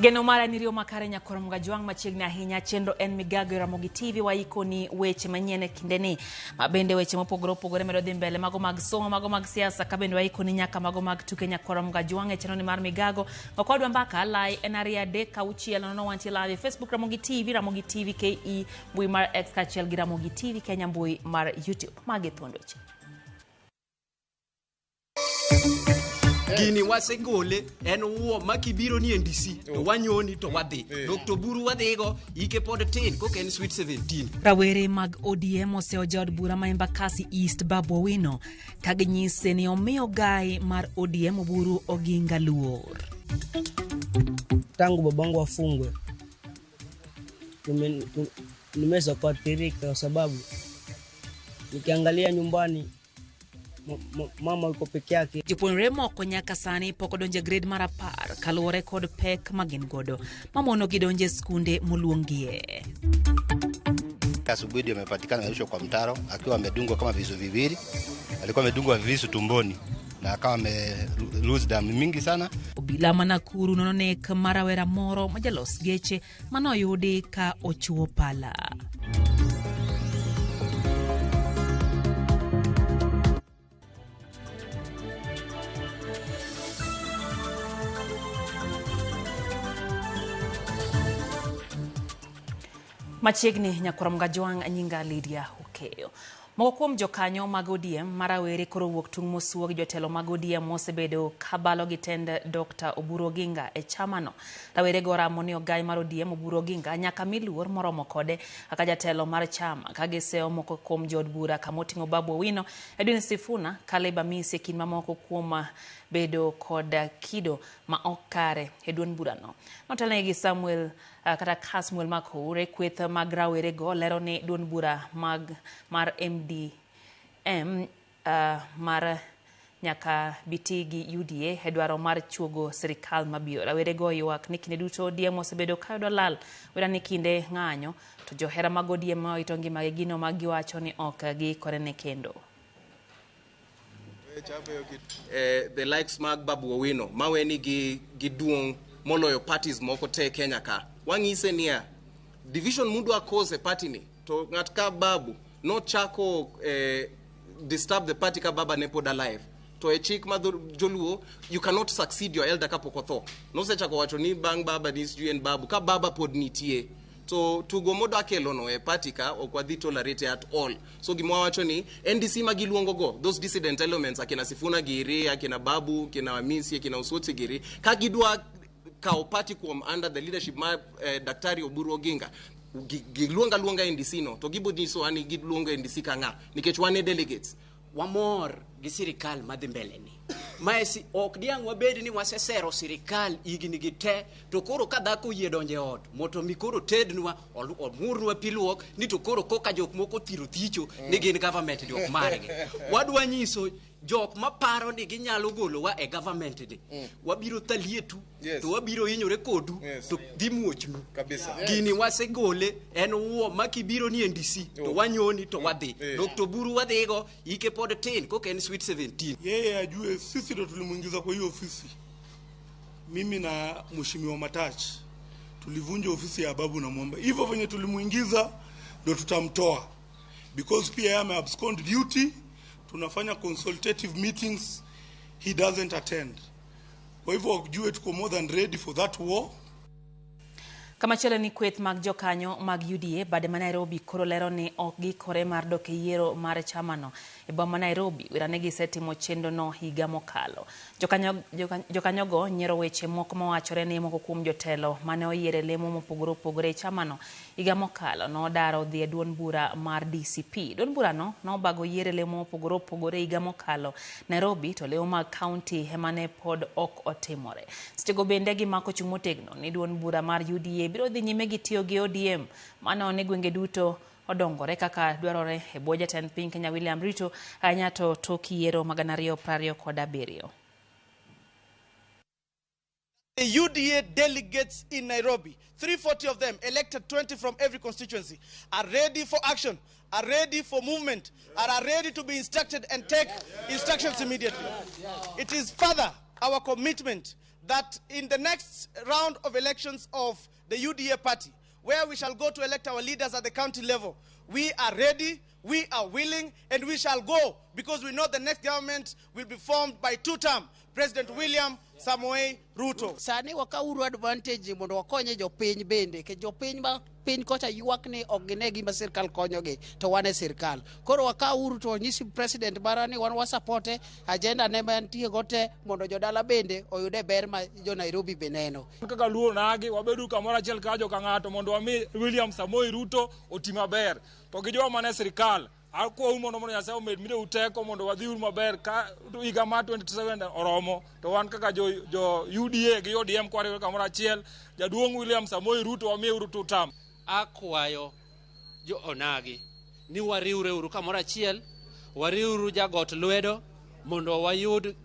Geno mara ni riyo makare nyakoro Mgajwang' machiegni ahinya. Chenro en Migago e Ramogi TV. Waikoni weche manyien e kindeni ma bende weche mopogore opogore medo dhi mbele, mago mag somo, mago mag siasa, ka bende waikoni nyaka mago mag tuke nyakoro Mgajwang' e chenro ni mar Migago. Wakodwa mbaka lai en 2 3 6 0 wantie live e Facebook Ramogi TV, Ramogi TV KE, mbui mar X kaachiel gi Ramogi TV Kenya, mbui mar YouTube. Magi thuond weche. Gini wasegole en wuo ma kibiro ni NDC to wanyoni to wadhi. Dr. Buru wadhigo ike pod tin koka en sweet 17. Rawere mag ODM oseyo jaod bura ma Embakasi East Babu Owino ka ginyise ni omiyo gai mar ODM Oburu Oginga luor. Tangu babangu afungwe nimeweza kuathirika kwa sababu nikiangalia nyumbani mama yuko peke yake. Jopuonjre moko nyaka sani pok odonjo e grade mar 10 kaluwore kod pek ma gin godo mamono gidonjo e skunde moluongie. Asubuhi ndio amepatikana amerushwa kwa mtaro akiwa amedungwa kama visu viwili. Alikuwa amedungwa visu tumboni na akawa ame lose damu mingi sana. Obila ma Nakuru nono nek mar rawera moro ma jalos geche manoyudi ka ochuo pala. Machiegni nyakwar Mgajwang' nyinga Lydia Okeyo. Moko kuom jokanyo mag ODM ma rawere koro wuok tung' mosuo gi jotelo mag ODM mosebedo kabalo gi tend Dr. Oburu Oginga e chamano. Rawerego oramo ni ogai mar ODM Oburu Oginga nyaka mi luor moromo kode kaka jatelo mar chama ka giseyo moko kuom jood bura kamoting'o Babu Owino, Edwin Sifuna, Caleb Amisi e kind mamoko kuom bedo kod kido ma ok kare e duond burano. Notelnegi gi Samuel kata Kasmuel Makoure. Kweth mag rawerego lero ni duond bura mar MDM mar nyaka biti gi UDA e dwaro mar chuogo sirikal mabiro. Rawerego ywak ni kinde duto ODM osebedo ka yudo lal wera ni kinde ng'anyo to johera mag ODM ma owito ngimagi gino ma giwacho ni ok giikore ne kendo. The likes mag Babu Owino maweni gi duong' moloyo parties moko te Kenya ka. Wang'ise niya, division mudwa cause e party ni to ng'at ka Babu nochako disturb the party ka baba ne pod alive. To e chik ma joluo, you cannot succeed your elder kapok otho. Nosechako wacho ni bang' baba ni sijui en Babu, ka baba pod nitie. To tugo modwa kelo no e party ka ok wadhi tolerate at all. So gima wawacho ni NDC ma giluongo go, those dissident elements akina Sifuna giri, akina Babu, akina Amisi, akina Osotsi giri, ka gidwa kawo party kuom under the leadership ma Daktari Oburu Oginga, giluonga luonga NDC no, to gibo nyiso ani giluongo NDC ka ng'a, nikech wan e delegates. Wamor gi sirikal madhi mbele ni. Mae si, ok diang' wabed ni wasesero sirikal higni gi te, to koro ka dhako oyie donjo e ot, mondo mi koro tednwa, omurnwa pi luok, ni to koro koka jok moko thiro thicho ni gin government ni ok margi. Wadwa nyiso jok maparo ni ginyalo golowa e government ni. Wabiro thalietu, to wabiro hinyore kodu, to dhi muochnu. Gini wasegole en wuo ma kibiro ni NDC to wanyoni to wadhi. Dr. Buru wadhigo ike pod tin koka en sweet 17. Yeye ajue sisi ndo tulimuingiza kwa hiyo ofisi. Mimi na Mheshimiwa Matach tulivunja ofisi ya Babu na Mwamba. Hivyo venye tulimuingiza ndo tutamtoa. Because pia yeye ame abscond duty, tunafanya consultative meetings, he doesn't attend. Kwa hivyo wajue tuko more than ready for that war. Kamachielo ni kweth mag jokanyo mag UDA bade ma Nairobi koro lero ni ok giikore mar dok e yiero mar chamano e boma ma Nairobi. Wera ne gisetimo chenrono higa mokalo. Jokanyogo nyiero weche moko mawachore ni moko kuom jotelo mane oyier e lemo mopogore opogore e chamano higa mokalo nodaro dhi e duond bura mar DCP. Duond burano nobago yiero e lemo mopogore opogore higa mokalo Nairobi, to lemo mag kaunti ema ne pod ok otimore. Sechego bende gimako chung' motegno ni duond bura mar UDA biro dhi nyime gi tiyo gi ODM mano ni gwenge duto odongore kaka dwarore e bwo jatend piny Kenya William Ruto ahinya to tok yiero mag 2027. The UDA delegates in Nairobi, 340 of them, elected 20 from every constituency, are ready for action, are ready for movement, are ready to be instructed and take instructions immediately. It is further our commitment that in the next round of elections of the UDA party, where we shall go to elect our leaders at the county level, we are ready, we are willing, and we shall go because we know the next government will be formed by two-term President William Samoei Ruto. Sani wakauru advantage mondo wakonye jopiny bende, ke jopiny ma piny kocha ywak ni ok gine gima sirkal konyogi to wan e sirkal. Koro wakauru to wanyisi president marwa ni wan wasapote agenda ne mantie go te mondo jodala bende oyude ber ma jo Nairobi be neno. Kaka Luo nagi wabedu kamoro achiel ka joka ng'ato mondo wami William Samoei Ruto oti maber. To gi joma mane sirkal akwau mondo Nyasaye omed miyo teko mondo wadhi uru maber ka higa mar 2027 oromo to wan kaka jo UDA gi ODM kwariwore kamoro achiel jaduong' William Samoei Ruto wamiye uru two term. Akwayo jo onagi ni wariwre uru kamoro achiel, wariwuru jagot lwedo mondo wayud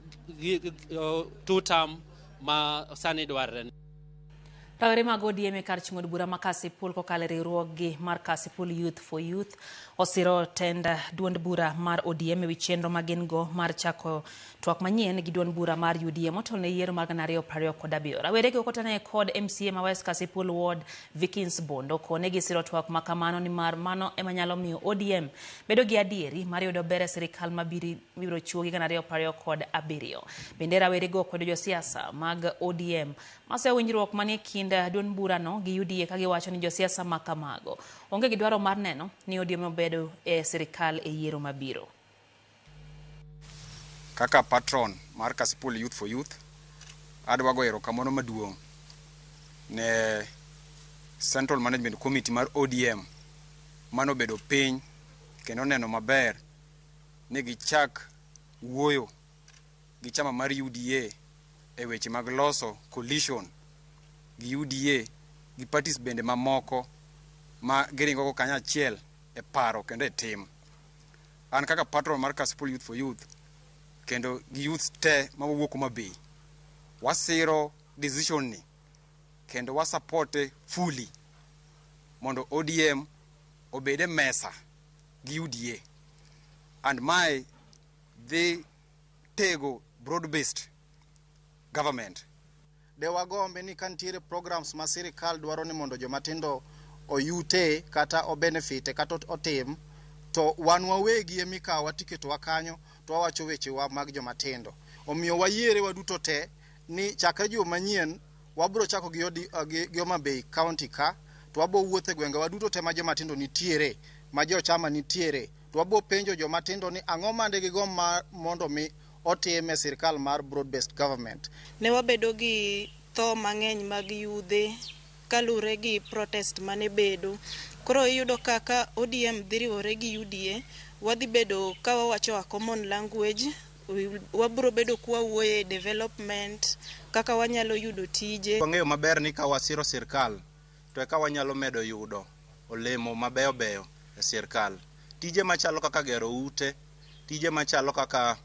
two term ma sani dwarre. Rawere mag ODM e kar chung' od bura ma Kasipul kokalo e riwruoggi mar Kasipul Youth for Youth osiro tend duond bura mar ODM ewi chenro ma gin go mar chako twak manyien gi duond bura mar UDA motelo ne yiero mar 2027. Rawere go okotane kod MCA ma West Kasipul Ward Vikins Bondo kone gisiro twak ma kamano nimar mano ema nyalo miyo ODM bedo gi adieri mar yudo ber e sirikal mabiro chuogi 2027. Bende rawere go kwedo josiasa mag ODM masoyo winjruok manie kind duond burano gi UDA ka giwacho ni josiasa ma kamago onge gi dwaro mar neno ni ODM obedo e sirikal e yiero mabiro. Kaka patron mar Kasipul Youth for Youth, adwa goyo erokamano maduong' ne Central Management Committee mar ODM manobedo piny kendo neno maber ni gichak wuoyo gi chama mar UDA e weche mag loso coalition gi UDA gi parties bende mamoko ma giringo go kanyachiel e paro kendo e tim. An kaka patron mar Kasipul Youth for Youth kendo gi youth te mawuok Homa Bay, wasiro decision ni kendo wasapote fully mondo ODM obed e mesa gi UDA, and mae dhi tego broad based government. De wagombe ni ka nitiere programs ma sirikal dwaro ni mondo jomatindo oyute kata obenefite kata otim, to wan wawegi emikawa tiketowa kanyo to wawacho wechewa mag jomatindo. Omiyo wayiere waduto te ni chakre juma manyien wabiro chako gi Homa Bay County ka, to wabo wuotho e gwenge waduto te ma jomatindo nitiere, ma jochama nitiere, to wabo penjo jomatindo ni ang'o mande gigomb mondo mi otim e sirikal mar broad based government. Ne wabedo gi tho mang'eny mag yudhe kalure gi protest mane bedo. Koro iyudo kaka ODM dhi riwore gi UDA, wadhi bedo ka wawacho a common language, wabiro bedo kwa wuoye development, kaka wanyalo yudo tije. Wang'eyo maber ni ka wasiro sirikal to eka wanyalo medo yudo olemo mabeyo beyo e sirikal. Tije machalo kaka gero ute, tije machalo kaka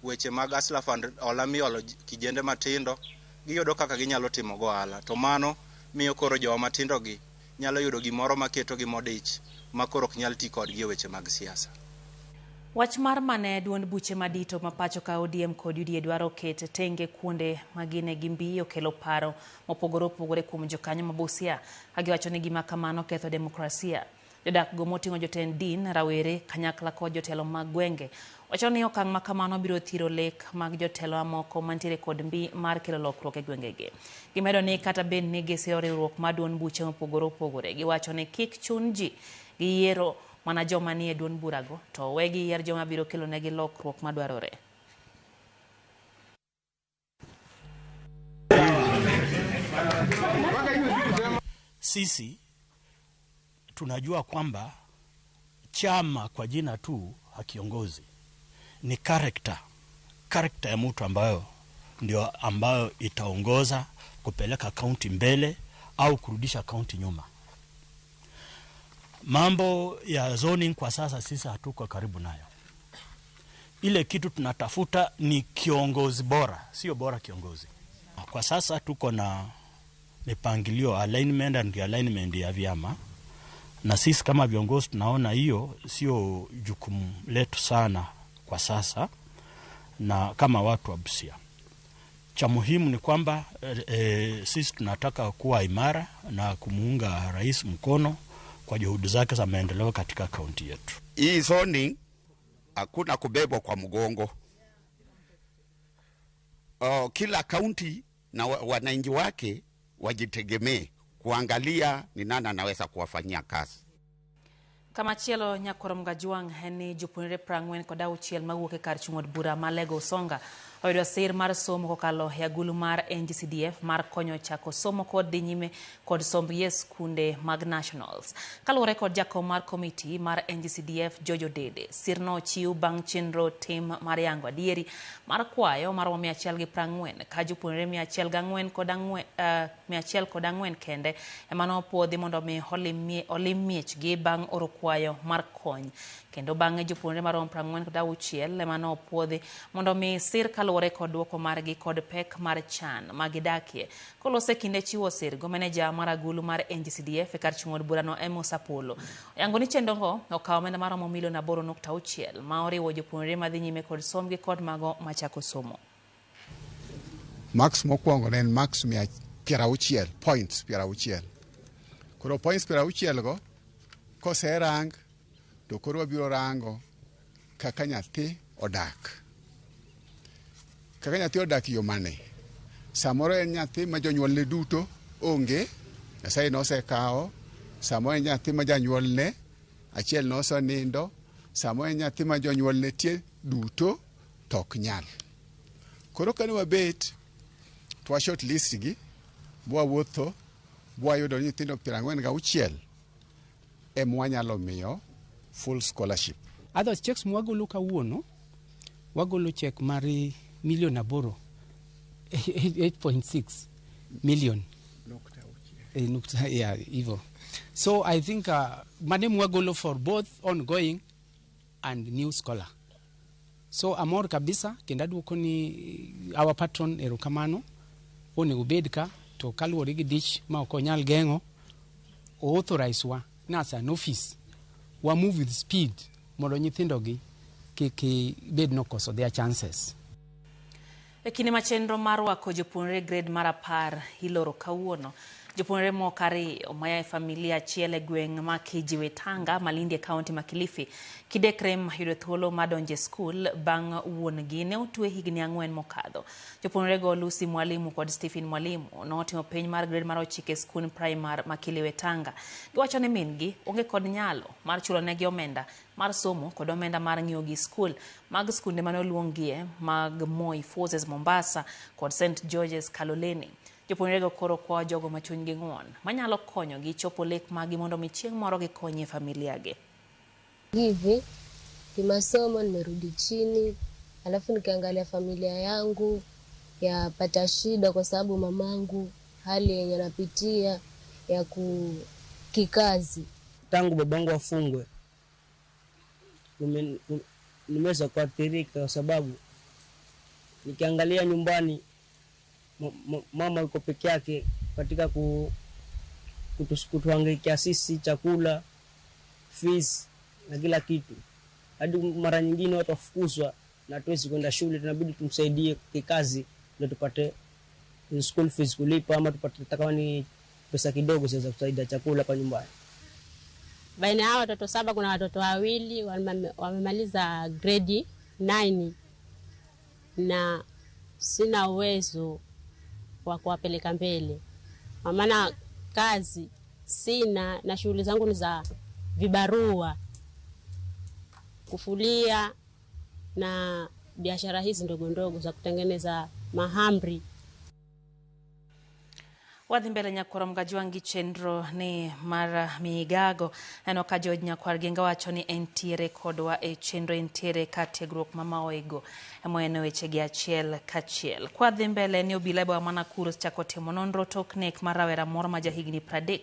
weche mag Hustler Fund, hola miolo kijende matindo, giyudo kaka ginyalo timo go ohala. To mano miyo koro jowa matindo gi nyalo yudo gimoro maketogi modich ma koro ok nyal ti kodgi e weche mag siasa. Wach mar mane duond buche madito ma pacho ka ODM kod UDA dwaro ket tenge kuonde magine gi mbii okelo paro mopogore opogore kuom jokanyo ma Busia ka giwacho ni gima kamano ketho demokrasia. Jodak go moting'o jotend din, rawere, kanyakla kod jotelo mag gwenge wacho ni okang' ma kamano biro thiro lek mag jotelo mamoko mantiere kod mbii mar kelo lokruok e gwengegi. Gimedo ni kata bed ni gisiro riwruok mar duond buche mopogore opogore, giwacho ni kik chun ji gi yiero mana joma nie duond burago to wegi yier joma biro kelonegi lokruok madwarore. Sisi tunajua kwamba chama kwa jina tu hakiongozi, ni character ya mtu ambayo ndio ambayo itaongoza kupeleka kaunti mbele au kurudisha kaunti nyuma. Mambo ya zoning kwa sasa sisi hatuko karibu nayo. Ile kitu tunatafuta ni kiongozi bora, sio bora kiongozi. Kwa sasa tuko na mipangilio alignment and realignment ya vyama, na sisi kama viongozi tunaona hiyo sio jukumu letu sana kwa sasa, na kama watu wa Busia. Cha muhimu ni kwamba sisi tunataka kuwa imara na kumuunga rais mkono kwa juhudi zake za maendeleo katika kaunti yetu. Hii zoning hakuna kubebwa kwa mgongo. Kila kaunti na wananchi wake wajitegemee kuangalia ni nani anaweza kuwafanyia kazi. Kamachielo nyakwar Mgajwang' en ni jopuonjre 46 mawuok e kar chung' od bura ma Lego Usonga oyudo sir mar somo kokalo e agulu mar NGCDF mar konyo chako somo kod dhi nyime kod sombgi e skunde mag nationals. Kaluwore kod jakom mar komiti mar NGCDF George Odede, sirno ochiw bang' chenro tim mar yango adieri mar kwayo maromo 140 ka jopuonjre 104 kende ema nopuodhi mondo mi olim miechgi bang' oro kwayo mar kony. Kendo bang'e jopuonjre maromo 46 ema nopuodhi mondo mi sir kaluwore kod duoko margi kod pek mar chan magidakie. Kolose kinde chiwo sir go meneja mar agulu mar NGCDF e kar chung' od burano Amos Apollo oyango ni chenrogo okawo omenda maromo milion 8.6 ma oriwo jopuonjre madhi nyime kod sombgi kod mago machako somo. Marks mokwongo ne en marks 60 points 60. Koro points 60 go koserang to koro wabiro rango kaka nyathi odak. Kaka nyathi odak yo mane? Samoro en nyathi ma jonyuolne duto onge, Nyasaye nosekawo. Samoro en nyathi ma janyuolne achiel nosenindo. Samoro en nyathi ma jonyuolne tie duto to ok nyal. Koro kane wabet to wa short list gi, bwawuotho, bwayudo ni nyithindo 46 ema wanyalo miyo full scholarship. Otherwise checks mwagolo kawuono, wagolo check mar milion 8, 8.6 million. Nukta, yeah, hivyo. So I think mane mwagolo for both ongoing and new scholar. So amor kabisa kendo aduoko ni our patron erokamano onego bed ka to kaluwore gi dich ma ok onyal geng'o authorize wa na as an office wa move with speed mondo nyithindo gi kik bed nokoso their chances. E kinde ma chenro mar rwako jopuonjre grade mar 10 iloro kawuono, jopuonjre moko 2 maya e familia achiel e gweng' ma Kijiwe Tanga, Malindi e kaunti ma Kilifi, kidekre yudo thuolo mar donjo e skul bang' wuon-gi ne otwe higni 4 mokadho. Jopuonjrego Lucy Mwalimu kod Stephen Mwalimu notimo penj mar grade mar 9 e skund primar ma Kiliwe Tanga. Giwacho ni min-gi onge kod nyalo mar chulonegi omenda mar somo kod omenda mar ng'iyo gi skul mag skunde mane oluonggie mag Moi Forces Mombasa kod St George's Kaloleni. Jopuonjrego koro kwayo jogo ma chunygi ng'won manyalo konyogi chopo lek maggi mondo mi chieng' moro gikonyie familia gi. Hivi kimasomo nimerudi chini, alafu nikiangalia familia yangu yapata shida kwa sababu mamangu hali yenye anapitia ya kikazi. Tangu babangu afungwe nimeweza kuathirika kwa sababu nikiangalia nyumbani mama yuko peke yake katika kutuhangaikia sisi chakula, fees na kila kitu. Hadi mara nyingine watu wafukuzwa na hatuwezi kwenda shule, tunabidi tumsaidie kikazi ndio tupate school fees kulipa ama tupate kama ni pesa kidogo za kusaidia chakula kwa nyumbani. Baina ya watoto 7 kuna watoto 2 wamemaliza grade 9 na sina uwezo wa kuwapeleka mbele. Kwa maana kazi sina na shughuli zangu ni za vibarua, kufulia na biashara hizi ndogo ndogo za kutengeneza mahamri. Wadhi mbele nyakwar Mgajwang' gi chenro ni mar migago neno ka George Nyakwar Genga wacho ni entiere kodwa e chenro, entiere ka tiegruok ma maoigo emoeno weche gi achiel kachiel. Kwadhi mbele ni obila e boma ma Nakuru osechako timo nonro tok nek mar rawera moro ma jahigni 30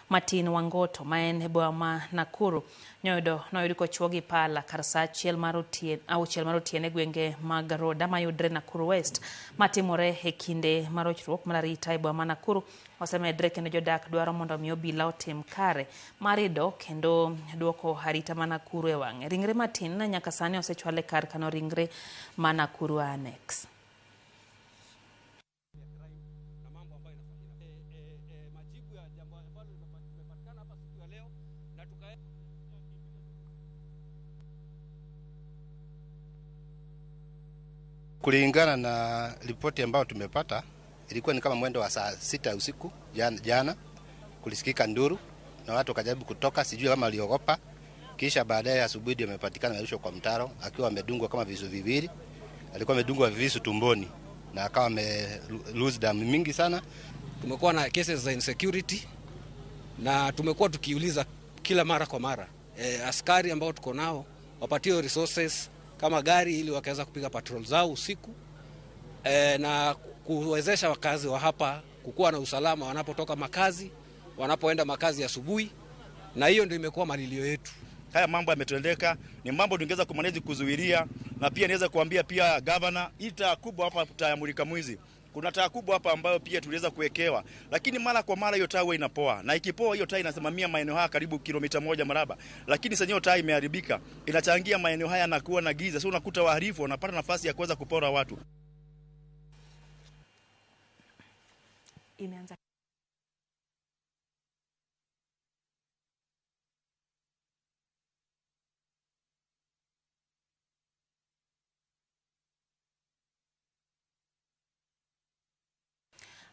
Martin Wangoto ma en e boma ma Nakuru noyud kochuo gi pala kar saa 6 mar otieno e gwenge mag Roda mayudre Nakuru West. Matimore e kinde mar rochruok mar arita e boma ma Nakuru osemedre kendo jodak dwaro mondo mi obila otim kare mar rido kendo duoko arita ma Nakuru e wang'e. Ringre Martin nyaka sani osechwal e kar kano ringre ma Nakuru Annex. Kulingana na ripoti ambayo tumepata, ilikuwa ni kama mwendo wa saa 6 usiku jana, kulisikika nduru na watu wakajaribu kutoka, sijui kama waliogopa. Kisha baadaye asubuhi ndio amepatikana amerushwa kwa mtaro akiwa amedungwa kama visu viwili. Alikuwa amedungwa visu tumboni na akawa ame lose damu mingi sana. Tumekuwa na cases za insecurity na tumekuwa tukiuliza kila mara kwa mara askari ambao tuko nao wapatiwe resources kama gari ili wakaweza kupiga patrol zao usiku na kuwezesha wakazi wa hapa kukuwa na usalama wanapotoka makazi, wanapoenda makazi asubuhi, na hiyo ndio imekuwa malilio yetu. Haya mambo yametendeka, ni mambo tungeweza kumanage kuzuilia, na pia niweza kuambia pia governor, hii taa kubwa hapa taa ya mulika mwizi. Kuna taa kubwa hapa ambayo pia tuliweza kuwekewa, lakini mara kwa mara hiyo taa huwa inapoa, na ikipoa hiyo taa inasimamia maeneo haya karibu kilomita 1 mraba. Lakini sasa hiyo taa imeharibika, inachangia maeneo haya na kuwa na giza. Sio unakuta wahalifu wanapata nafasi ya kuweza kupora watu. Imeanza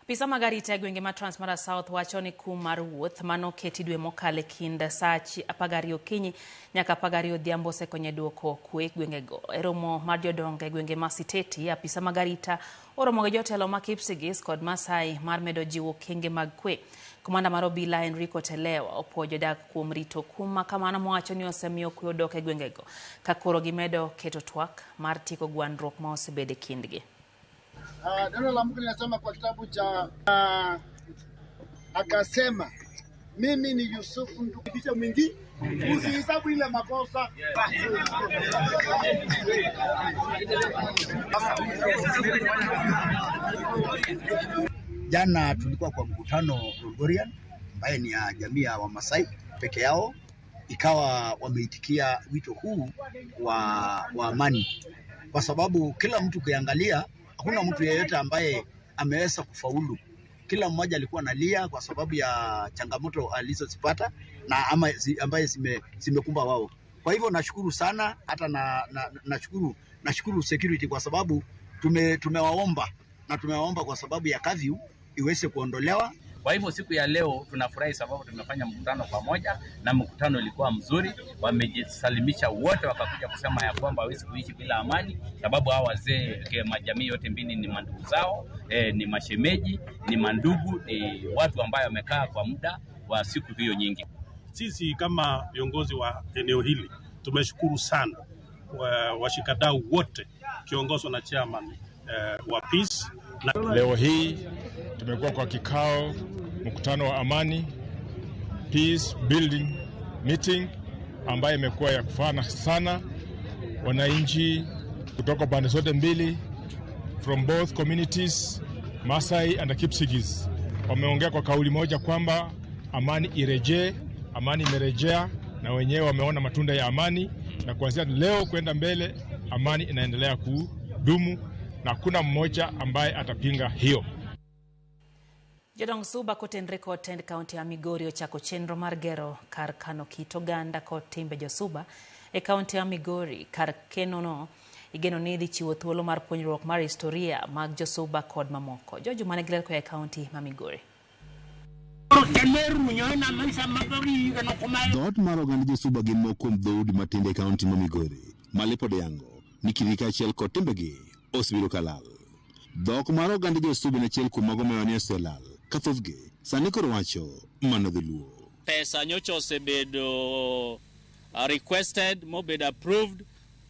Apisa mag arita e gwenge ma Transmara South wacho ni kum mar wuoth manoketi dwe mokalo e kind saa 12 okinyi nyaka 12 odhiambo osekonyo e duoko kwe gwengego. E romo mar jodongo e gwenge ma Siteti, apisa mag arita oromo gi jotelo ma Kipsigis kod Masai mar medo jiwo okenge mag kwe. Komanda mar obila Enrico Telewa opuoyo jodak kuom rito kum ma kamano mowacho ni osemiyo kwe odok e gwengego, ka koro gimedo keto twak mar tieko gwandruok ma osebedo e kindgi. Neno la Mungu linasema kwa kitabu cha akasema mimi ni Yusufu ndugu mwingi, usihesabu ile makosa. Jana tulikuwa kwa mkutano Lolgorian ambaye ni ya jamii ya Wamasai peke yao, ikawa wameitikia wito huu wa amani, kwa sababu kila mtu kuangalia hakuna mtu yeyote ambaye ameweza kufaulu. Kila mmoja alikuwa analia kwa sababu ya changamoto alizozipata na ama ambaye zimekumba wao. Kwa hivyo nashukuru sana, hata nashukuru security kwa sababu tumewaomba na tumewaomba kwa sababu ya curfew iweze kuondolewa. Kwa hivyo siku ya leo tunafurahi sababu tumefanya mkutano pamoja na mkutano ulikuwa mzuri. Wamejisalimisha wote wakakuja kusema ya kwamba hawezi kuishi bila amani, sababu hawa wazee majamii yote mbili ni mandugu zao, ni mashemeji, ni mandugu, ni watu ambao wamekaa kwa muda wa siku hiyo nyingi. Sisi kama viongozi wa eneo hili tumeshukuru sana washikadau wote kiongozwa na chairman wa Peace. Na leo hii tumekuwa kwa kikao, mkutano wa amani, peace building meeting, ambayo imekuwa ya kufana sana. Wananchi kutoka pande zote mbili, from both communities, Masai and Kipsigis, wameongea kwa kauli moja kwamba amani irejee. Amani imerejea na wenyewe wameona matunda ya amani, na kuanzia leo kwenda mbele amani inaendelea kudumu na kuna mmoja ambaye atapinga hiyo. Jodong Suba kotenre kod tend kaunti ya Migori ochako chenro mar gero kar kano kit oganda kod timbe josuba e kaunti ya Migori. Kar kenono igeno ni dhi chiwo thuolo mar puonjruok mar historia mag josuba kod mamoko. Jojo mane giler koa e kaunti ma Migori. Dhoot mar oganda josuba gin moko kuom dhoudi matindo e kaunti ma Migori ma lipod yango ni kidi kaachiel kod timbegi osebiro kalal. Dhok mar oganda josuba en achiel kuom mago ma oselal ka thothgi sani koro wacho mana dholuo. Pesa nyocha osebedo requested mobedo approved,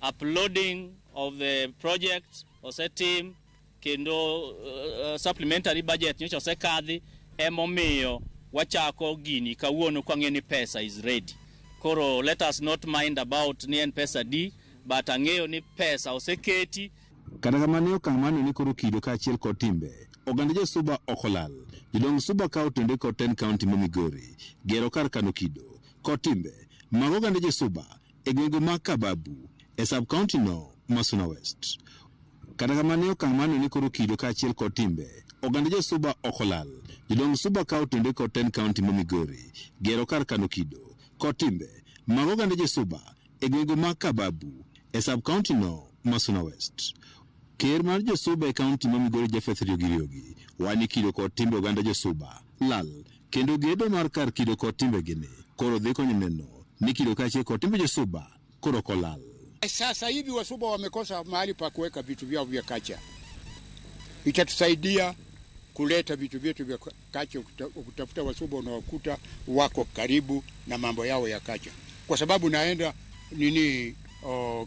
uploading of the project osetim kendo supplementary budget nyocha osekadhi, emomiyo wachako gini kawuono kwang'e ni pesa is ready. Koro let us not mind about ni en pesa di, but ang'eyo ni pesa oseketi. Kata kamano okang' mano ni koro kido kaachiel kod timbe oganda josuba ok olal. Jodong Suba ka otende kod tend kaunti ma Migori gero kar kano kido kod timbe mag oganda josuba e gwenge mag Kababu e sub county no ma Suna West. Kata kamano okang' mano ni koro kido kaachiel kod timbe oganda josuba ok olal. Jodong Suba ka otende kod tend kaunti ma Migori gero kar kano kido kod timbe mag oganda josuba e gwenge mag Kababu e sub county no ma Suna West. Ker mar Josuba e kaunti ma Migori Japheth Riogi Riogi wani kido kod timbe oganda Josuba lal kendo gedo mar kar kido kod timbe gini koro dhi konyo neno ni kido kaachiel kod timbe Josuba koro ok olal. Sasa hivi Wasuba wamekosa mahali pa kuweka vitu vyao vya kacha. Itatusaidia kuleta vitu vyetu vya kacha. Ukitafuta Wasuba unawakuta wako karibu na mambo yao ya kacha, kwa sababu naenda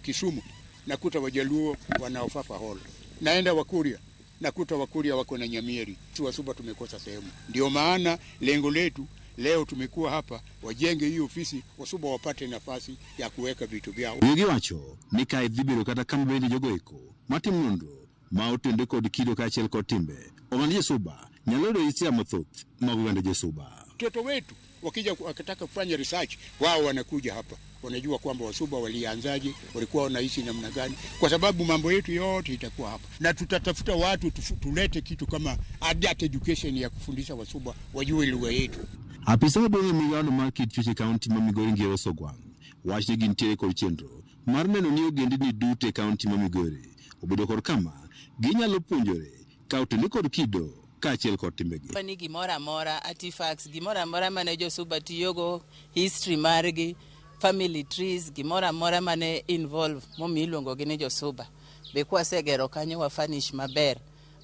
Kisumu nakuta Wajaluo wanaofafa hall, naenda Wakuria nakuta Wakuria wako na Nyamieri. Wasuba tumekosa sehemu. Ndio maana lengo letu leo tumekuwa hapa, wajenge hii ofisi, Wasuba wapate nafasi ya kuweka vitu vyao. Wigi wacho ni kae dhi bedo kata kama bende jogo eko matim nonro ma otende kod kido kaachiel kod timbe oganda Josuba nyalo yudo hisia mathoth mag oganda Josuba. Watoto wetu wakija wakitaka kufanya research, wao wanakuja hapa, wanajua kwamba Wasuba walianzaje, walikuwa wanaishi namna gani, kwa sababu mambo yetu yote itakuwa hapa. Na tutatafuta watu tulete kitu kama adult education ya kufundisha Wasuba wajue lugha yetu. Apisa maduong' e migawono mar kit chwech e kaunti ma Migori Ngero Sogwang' wach ni gintiere kod chenro mar neno ni ogendini duto e kaunti ma Migori obedo kod kama ginyalo puonjore ka otende kod kido kaachiel kod timbegi. Ni gimoro amora, artifacts, gimoro amora mane Josuba tiyogo, history margi, family trees, gimoro amora mane involve momiyo iluongo gi ni Josuba. Be kwasegero kanyo wa furnish maber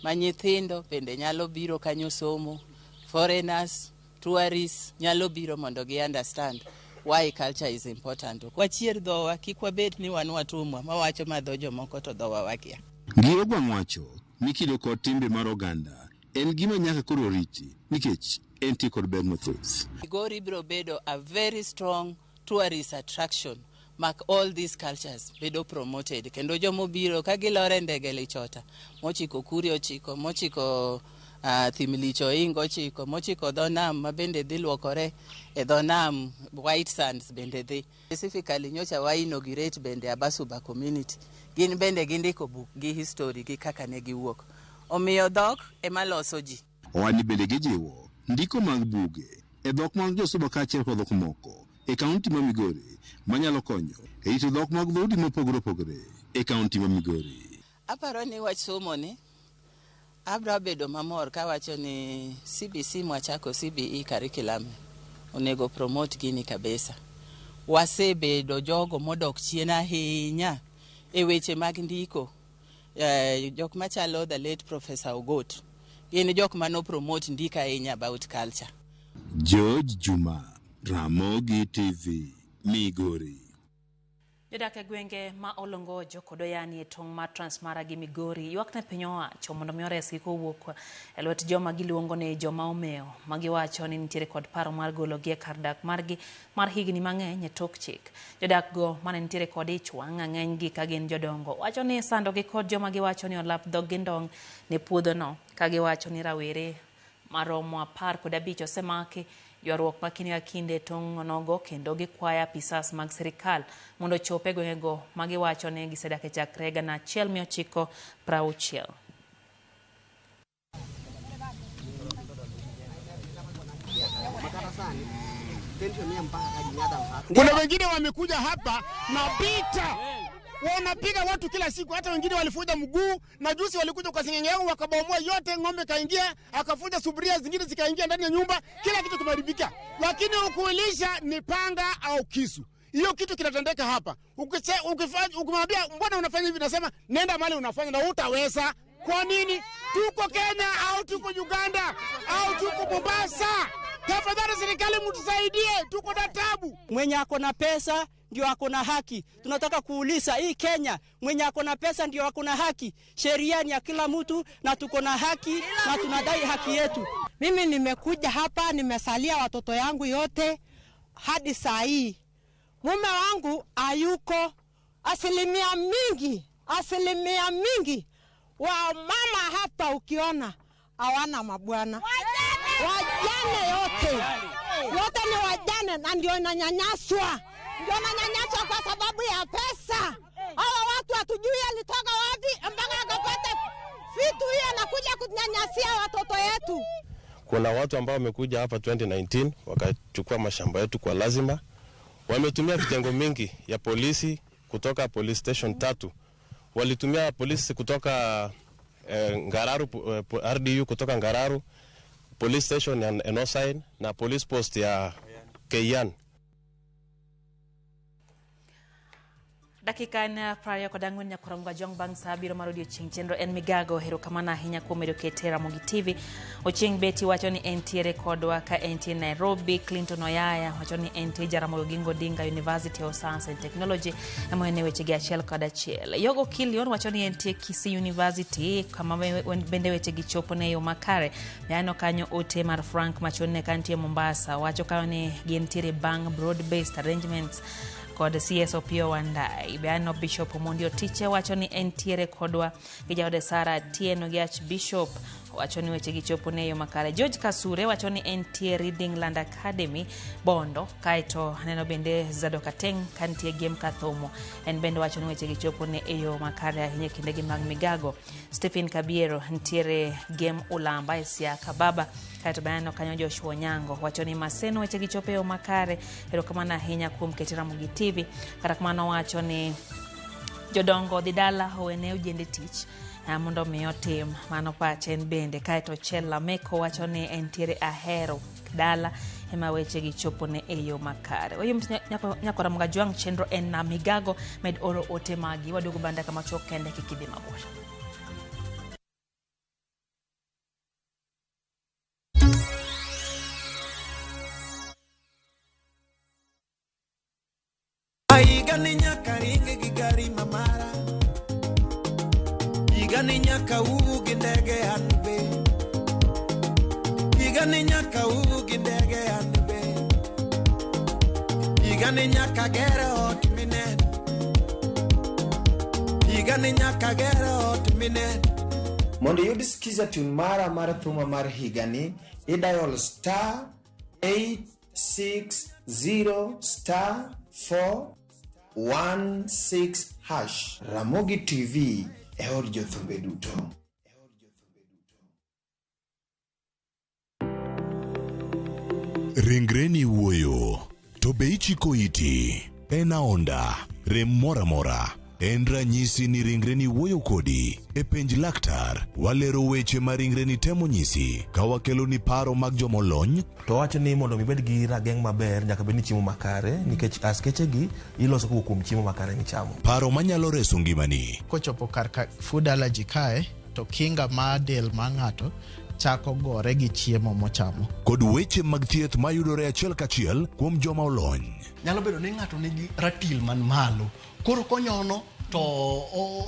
ma nyithindo bende nyalo biro kanyo somo, foreigners, tourists nyalo biro mondo gi understand why culture is important. Wachier dhowa, kik wabed ni wan watumwa mawacho ma dho jomoko to dhowa wakia. Ngiro Gwang' wacho ni kido kod timbe mar oganda en gima nyaka koro riti nikech entie kod ber mathoth. Migori biro bedo a very strong tourist attraction mak all these cultures bedo promoted, kendo jomobiro ka gilore ndege Lichota mochiko Kuria ochiko, mochiko Thimlicho Ingo ochiko, mochiko dho nam ma bende dhi luokore e dho nam White Sands bende dhi. Specifically nyocha wa inaugurate bende Abasuba community, gin bende gindiko buk gi history gi kaka ne giwuok. Omiyo dhok ema loso ji. Owani bende gijiwo ndiko mag buge e dhok mag Josuba kaachiel kod dhok moko e kaunti ma Migori manyalo konyo e rito dhok mag dhoudi mopogore opogore e kaunti ma Migori. Aparo ni wach somo ni abro bedo mamor kawacho ni CBC mwachako CBE curriculum onego promote gini kabisa. Wasebedo jogo modok chien ahinya e weche mag ndiko. Jok machalo the late Professor Ogot gin jok mano promote ndiko ahinya about culture. George Juma, Ramogi TV, Migori. Jodak e gwenge ma Olongojo kod Oyani e tong' mar Transmara gi Migori ywak ne piny owacho mondo mi oresgi kowuok e lwet joma giluongo ni joma omewo ma giwacho ni nitiere kod paro mar gologi e kar dak margi mar higni mang'eny e tok chik. Jodak go mane nitiere kod ich wang' ng'enygi ka gin jodongo wacho ni isandogi kod joma giwacho ni olap dhog gi ndong' ne puodhono ka giwacho ni rawere maromo 15 osemaki ywaruok ma kinde ka kinde tong' onogo kendo gikwaya apisas mag sirikal mondo ochop e gwengego ma giwacho ni gisedak e chakre 1960. Kuna wengine wamekuja hapa na vita, wanapiga watu kila siku, hata wengine walifuja mguu na juzi walikuja kwa singenge yangu wakabomoa yote, ng'ombe kaingia, akafuja sufuria zingine zikaingia ndani ya nyumba, kila kitu kimeharibika. Lakini ukuilisha ni panga au kisu. Hiyo kitu kinatendeka hapa. Ukimwambia mbona unafanya hivi, nasema nenda mahali unafanya na utaweza. Kwa nini? Tuko Kenya au tuko Uganda au tuko Mombasa? Tafadhali serikali mtusaidie, tuko na tabu. Mwenye ako na pesa ndio ako na haki. Tunataka kuuliza hii Kenya, mwenye ako na pesa ndio ako na haki. Sheria ni ya kila mtu na tuko na haki na tunadai haki yetu. Mimi nimekuja hapa, nimesalia watoto yangu yote hadi saa hii. Mume wangu hayuko. Asilimia mingi wa mama hapa ukiona hawana mabwana. Wajane yote ni wajane na ndio inanyanyaswa. Ndio inanyanyaswa kwa sababu ya pesa. Hawa watu hatujui alitoka wapi mpaka akapata vitu hiyo anakuja kunyanyasia watoto yetu. Kuna watu ambao wamekuja hapa 2019 wakachukua mashamba yetu kwa lazima. Wametumia vitengo mingi ya polisi kutoka police station 3. Walitumia polisi kutoka Ngararu, RDU kutoka Ngararu, police station ya Enosain na police post ya Keian. Dakika en 24 nyaka Jong bang' sa 7 mar odiochieng' chenro en migago. Erokamano ahinya kuom medo kete Ramogi TV. Ochieng' Beti wacho ni entiere kodwa ka entie Nairobi. Clinton Oyaya wacho ni entie Jaramogi Oginga Odinga University of Science and Technology ema en weche gi achiel kod achiel. Yogo Kilion wacho ni entie Kisii University kama bende weche gi chopo ne yo makare. Aneno kanyo ote mar Frank Machone kantie Mombasa wacho kanyo ni gintiere bang' broad based arrangements kod CS Opiyo Wandayi. Be aneno Bishop Omondi Otiche wacho ni entiere kodwa gi jaode Sara Atieno gi Archbishop wacho ni weche gi chopo ne yo makare. George Kasure wacho ni entie Reading Land Academy Bondo. Kaeto aneno bende Zadok Ateng kantie Gem Kathomo, en bende wacho ni weche gi chopo ne e yo makare ahinya e kindegi mag migago. Stephen Kabiero ntiere Gem Ulamba e Siaka Baba. Kaeto be aneno kanyo Joshua Onyango wacho ni Maseno weche gi chopo e yo makare. Erokamano ahinya kuom kete Ramogi TV. Kata kamano wacho ni jodongo dhi dala owene ojende tich mondo mi otim mano pache en bende. Kaeto Chella Meko wacho ni entiere Ahero dala ema weche gi chopo ne e yo makare. Oyo nyako Ramogi Ajwang' chenro en na migago med oro ote magi waduogo banda kama chok kende kik idhi mabor. Higani nyaka ringe gi gari mamara, higani nyaka wuo gi ndege an be, higani nyaka wuo gi ndege an be, higani nyaka ger ot mineno, higani nyaka ger ot mineno. Mondo iyud skiza tune mara mar thuma mar higani, idial star 860 star 416 hash. Ramogi TV e od jothumbe duto. Ringreni wuoyo, to be ichiko iti? En aonda, rem moro amora. En ranyisi ni ringreni wuoyo kodi. E penj laktar, walero weche ma ringreni temo nyisi ka wakeloni paro mag jomolony. To wacho ni mondo mi ibed gi rageng' maber nyaka bed ni chiemo makare nikech askeche gi iloso kowuok kuom chiemo makare michamo. Paro manyalo reso ngimani. Kochopo kar ka food allergy kae to kinga mar del mar ng'ato chako gore gi chiemo mochamo. Kod weche mag thieth mayudore achiel kachiel kuom joma olony. Nyalo bedo ni ng'ato nigi ratil man malo, koro konyono to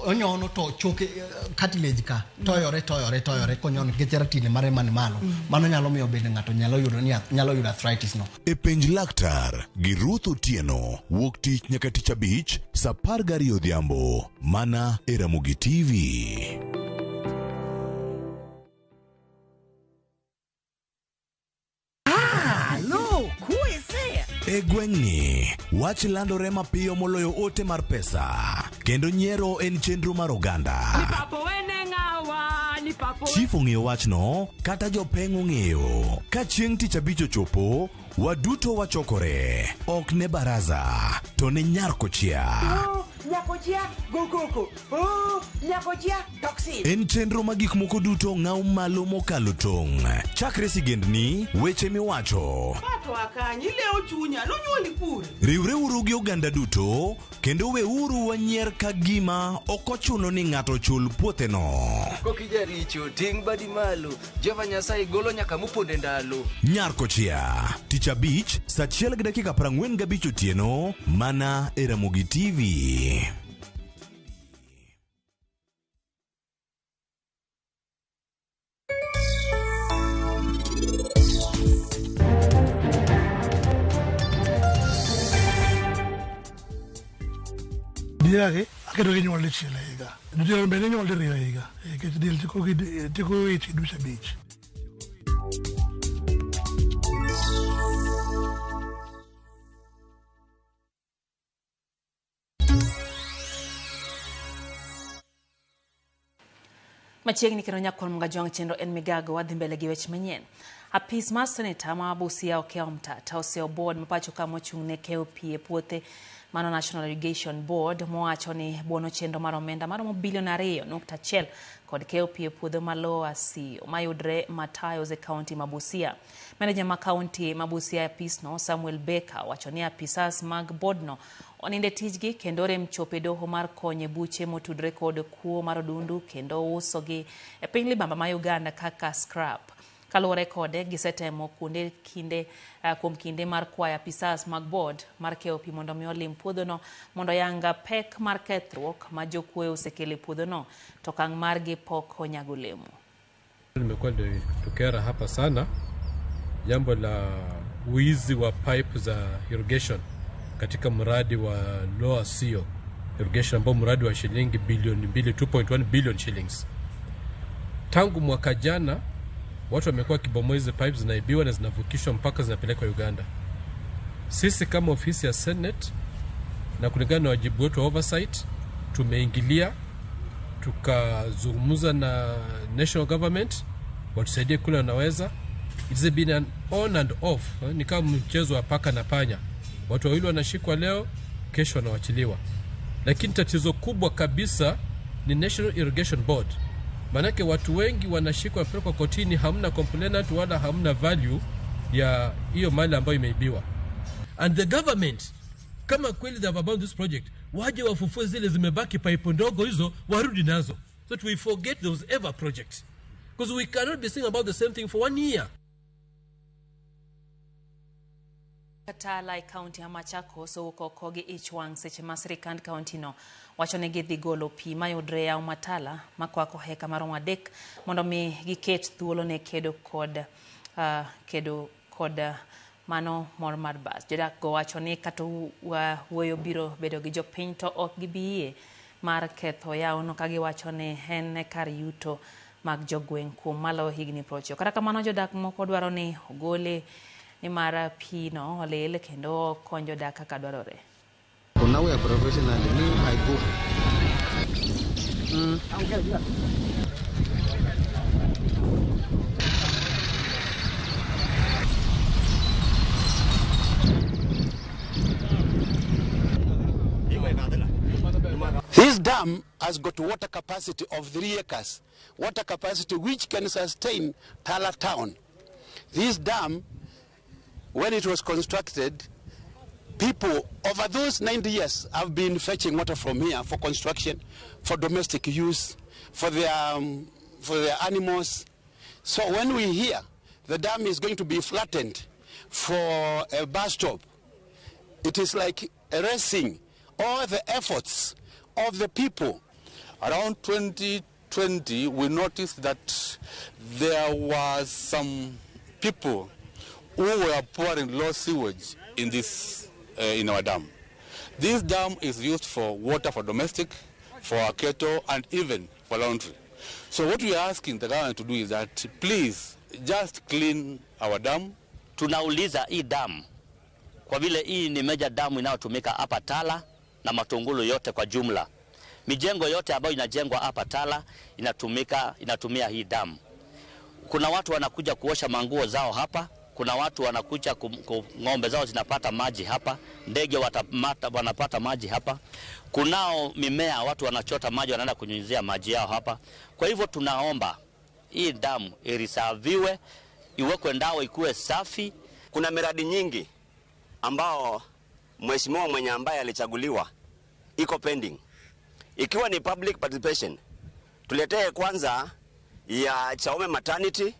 onyono to choke cartilage ka toyore toyore toyore konyono nikech ratil mare man malo. Mano nyalo miyo bende ng'ato nyalo yudo ni nyalo yudo arthritis no. E penj laktar gi Ruth Otieno wuok tich nyaka tich abich saa 12 odhiambo mana e Ramogi TV. E gweng'ni, wach landore mapiyo moloyo ote mar pesa, kendo nyiero en chenro mar oganda. Chief ong'eyo wachno, kata jopeng' ong'eyo. Ka chieng' tich abich ochopo, waduto wachokore. Ok ne baraza, to ne nyar kochia. Nyakochia go koko. Oh, nyakochia toxin. En chenro ma gik moko duto ng'aw malo mokalo tong'. Chakre sigendni, weche miwacho. Pato akanyi leo chunya nonyuoli kure. Riwreuru gi oganda duto kendo weuru wanyier ka gima ok ochuno ni ng'ato chul puotheno. Kokijaricho ting' badi malo, Jehova Nyasaye golo nyaka moponde ndalo. Nyar kochia, tich abich, saa 1:45 otieno, mana e Ramogi TV. Diagi aketo gi nyuol dichiel e higa. Diel bende inyuol diriyo e higa nikech diel tieko ich dweche 5. Machiegni kendo nyakwar Mgajwang' chenro en migago wadhi mbele gi weche manyien. Apis mar seneta ma Busia Okiya Omtata oseyo board ma pacho ka mochung' ne keyo pi e puothe Mano National Irrigation Board mowacho ni buono chenro mar omenda maromo bilion 2.1 kod keyo pi e puodho ma Lower Asiyo mayudre Matayos e kaunti ma Busia. Meneja ma kaunti ma Busia e apisno Samuel Baker wacho ni apisas mag bodno oninde tijgi kendo rem chopo e doho mar konyo e buche motudore kod kuo mar odundu kendo usogi e piny libamba ma Uganda kaka scrap. Kaluwore kode, gisetemo kuonde kinde kuom kinde mar kwayo apisas mag board mar keyo pi mondo mi olim puodhono mondo oyang pek mar kethruok ma jokuoye osekelo e puodhono to okang' margi pok onyago olemo. Limekuwa likitukera hapa sana, jambo la wizi wa pipe za irrigation katika mradi wa Lower Asiyo irrigation ambao mradi wa shilingi bilioni 2, 2.1 billion shillings. Tangu mwaka jana watu wamekuwa wakibomoa hizi pipes, zinaibiwa na zinavukishwa mpaka zinapelekwa Uganda. Sisi kama ofisi ya Senate na kulingana na wajibu wetu wa oversight tumeingilia, tukazungumza na national government watusaidie kule wanaweza. It's been an on and off, ni kama mchezo wa paka na panya. Watu wawili wanashikwa leo, kesho wanawachiliwa. Lakini tatizo kubwa kabisa ni National Irrigation Board. Manake watu wengi wanashikwa wanapelekwa kotini, hamna complainant wala hamna value ya hiyo mali ambayo imeibiwa. And the government, kama kweli they have abandoned this project, waje wafufue zile zimebaki pipe ndogo hizo, warudi nazo. So that we forget there was ever project. Because we cannot be saying about the same thing for 1 year. Tala e kaunti ya Machakos owuok oko gi ich wang' seche ma sirikand kaunti no wacho ni gidhi golo pi mayudre e yawo Matala makwako heka maromo 3 mondo mi giket thuolo ne kedo kod mano mor mar bas. Jodak go wacho ni kata wuoyo biro bedo gi jopiny to ok gibi yie mar ketho yawono ka giwacho ni en kar yuto mag jogweng' kuom maloyo higni 90. Kata kamano jodak moko dwaro ni ogole ni mar pi no olil kendo kony jodak kaka dwarore. For now we are professionally, me I go. This dam has got water capacity of 3 acres, water capacity which can sustain Tala town. This dam, when it was constructed, people over those 90 years have been fetching water from here for construction, for domestic use, for their animals. So when we hear the dam is going to be flattened for a bus stop, it is like erasing all the efforts of the people. Around 2020, we noticed that there was some people who were pouring low sewage in this in our dam. This dam is used for water for domestic, for our cattle, and even for laundry. So what we are asking the government to do is that please just clean our dam. Tunauliza hii dam kwa vile hii ni major dam inayotumika hapa Tala na Matungulu yote kwa jumla. Mijengo yote ambayo inajengwa hapa Tala inatumia hii dam. Kuna watu wanakuja kuosha manguo zao hapa, kuna watu wanakuja ng'ombe zao zinapata maji hapa, ndege wanapata maji hapa. Kunao mimea watu wanachota maji wanaenda kunyunyizia maji yao hapa. Kwa hivyo tunaomba hii damu irisaviwe, iwekwe ndao ikuwe safi. Kuna miradi nyingi ambao mheshimiwa mwenye ambaye alichaguliwa iko pending. Ikiwa ni public participation, tuletee kwanza ya Chaume maternity,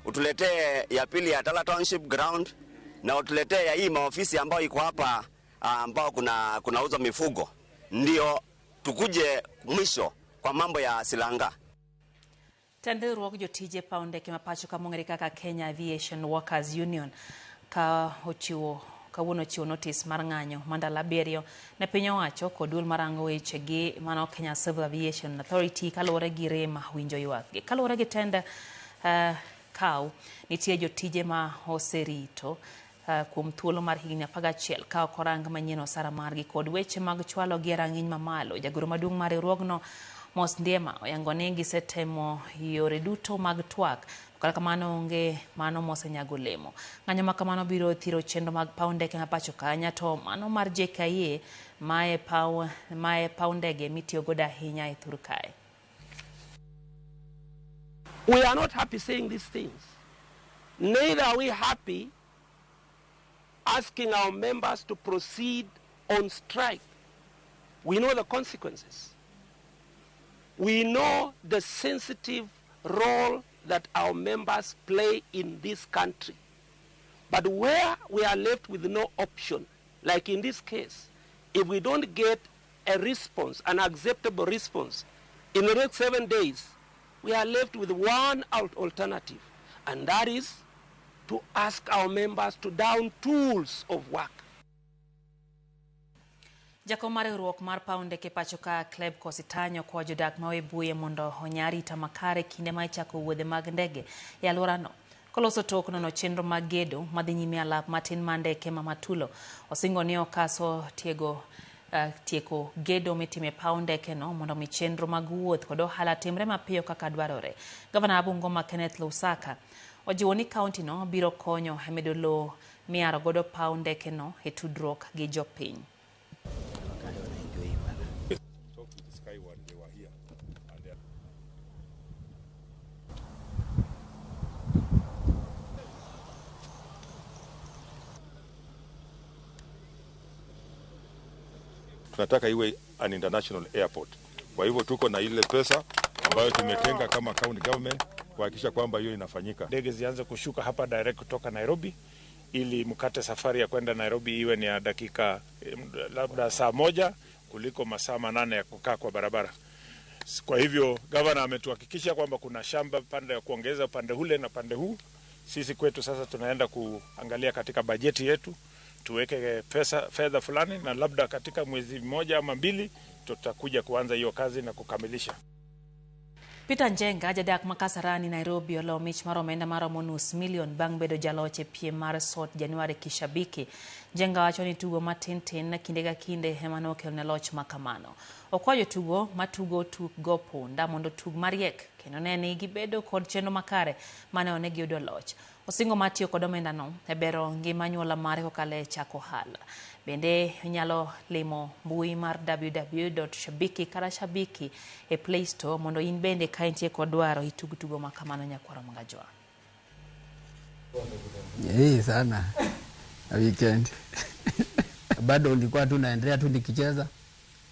utuletee ya pili ya Tala Township ground, na utuletee ya hii maofisi ambayo iko hapa ambao kunauzwa mifugo, ndio tukuje mwisho kwa mambo ya Silanga. Tend riwruog jotije paw ndeke ma pacho ka mong'ere kaka Kenya Aviation Workers Union ka ochiwo kawuono ochiwo notis mar ng'anyo ma ndalo 7 ne piny owacho kod duol marango weche gi mano Kenya Civil Aviation Authority kaluwore gi rem winjo ywakgi. Kaluwore gi tend kaw nitie jotije ma oserito kuom thuolo mar higni 11 ka ok orang manyien osara margi kod weche mag chwalo gi e rang'iny mamalo. Jagoro maduong' mar riwruogno Mos Ndiema oyango ni gisetemo yore duto mag twak Kata kamano onge mano mosenyago olemo. Ng'anyo ma kamano biro thiro chenro mag paw ndeke ma pacho ka to mano mar JKIA mae paw ndege mitiyo godo ahinya e thur kae. We are not happy saying these things. Neither are we happy asking our members to proceed on strike. We know the consequences. We know the sensitive role that our members play in this country. But where we are left with no option, like in this case, if we don't get a response, an acceptable response, in the next 7 days, we are left with one alternative, and that is to ask our members to down tools of work. Jakom mar riwruok mar paw ndeke pacho ka Kleb Kositanyo kwa jodak ma Webuye mondo onya arita makare kinde ma ichako wuodhe mag ndege e alworano. Koloso tok nono chenro mag gedo madhi nyime alap matin mar ndeke ma Matulo, osingo ni okaso tieko gedo mitime paw ndeke no mondo mi chenro mag wuoth kod ohala timre mapiyo kaka dwarore. Gavana Bungoma Kenneth Lusaka ojiwo ni kaunti no biro konyo e medo lowo miaro godo paw ndeke no e tudruok gi jopiny. Tunataka iwe an international airport. Kwa hivyo tuko na ile pesa ambayo tumetenga kama county government kuhakikisha kwamba hiyo inafanyika. Ndege zianze kushuka hapa direct kutoka Nairobi ili mkate safari ya kwenda Nairobi iwe ni ya dakika labda saa 1 kuliko masaa 8 ya kukaa kwa barabara. Kwa hivyo governor ametuhakikisha kwamba kuna shamba pande ya kuongeza pande ule na pande huu. Sisi kwetu sasa tunaenda kuangalia katika bajeti yetu tuweke pesa fedha fulani, na labda katika mwezi 1 ama 2 tutakuja kuanza hiyo kazi na kukamilisha. Peter Njenga jadak ma Kasarani Nairobi olo mich mar omenda maromo nus milion bang' bedo jaloch e piem mar SOT Januari Kishabiki. Njenga wacho ni tugo matin tin kinde ka kinde ema nokelone loch ma kamano. Okwayo jotugo matugo tuk go punda mondo tug mariek kendo ne ni gibedo kod chenro makare mane one giyudo loch. Osingo mar tiyo kod omendano e bero ngima anyuola mare kokalo e chako ohala. Bende inyalo limo mbui mar www.shabiki kata shabiki e Play Store mondo in bende ka intie kod dwaro itug tugo ma kamano nyakwaro Mangajwa. Sana weekend bado nilikuwa tu naendelea tu nikicheza,